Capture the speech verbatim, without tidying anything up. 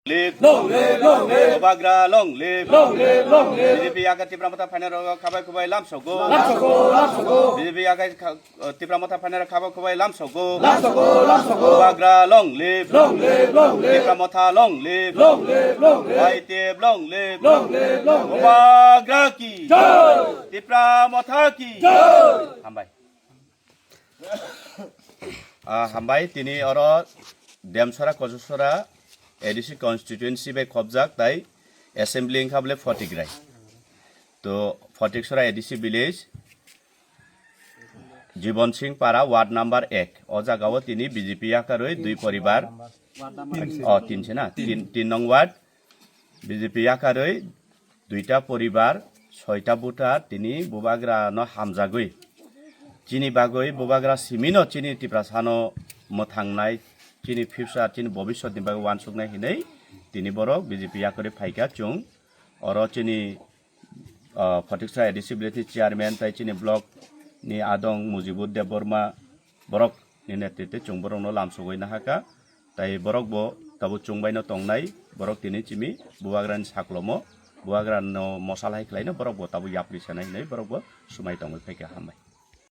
live. Long live, long live. Bubagra long live. Long live, long live. B J P yakarwi Tipra Motha phainairok khabai khubai lamsogo. Lamsogo, lamsogo. B J P yakarwi kha-, uh, Tipra Motha phainairok khabai khubai lamsogo. Lamsogo, lamsogo. Bubagra long live. Long live, long live. Tipra Motha long live. Long live, long live. Y T F long live. Long live, long live. Bubagra ki. Jai. Tipra Motha ki. Jai. Hambai. Ah, hambai, tini oro Demsora Kosasora A D C constituency bai khobjak tai assembly wngkha bole Photigrai. To Photiksora A D C village, Jibon Singh Para, ward number ek. O jagao tini B J P yakarwi dui poribar. O, tin se na? Tin, tin nong ward. B J P yakarwi duita poribar, soita buthar tini Bubagra no hamjagwi. Chini bagwi Bubagra simino chini Tiprasano mwthangnai, chini future, chini bobiswt ni bagwi wansuknai hinwi tini borok B J P yakarwi phaikha chwng. Oro chini, ah, Photiksora A D C village ni chairman tai chini block ni adong Mujibur Debbarma borok ni netritwe chwng borokno lamsogwi nahakha. Tai borok bo tabuk chwng baino tongnai, borok tini chimi Bubagrani saklomo, Bubagrano mosal hai khlaino borok bo tabuk yapri sanai hinwi borok bo swmai tongwi phaikha. Hambai.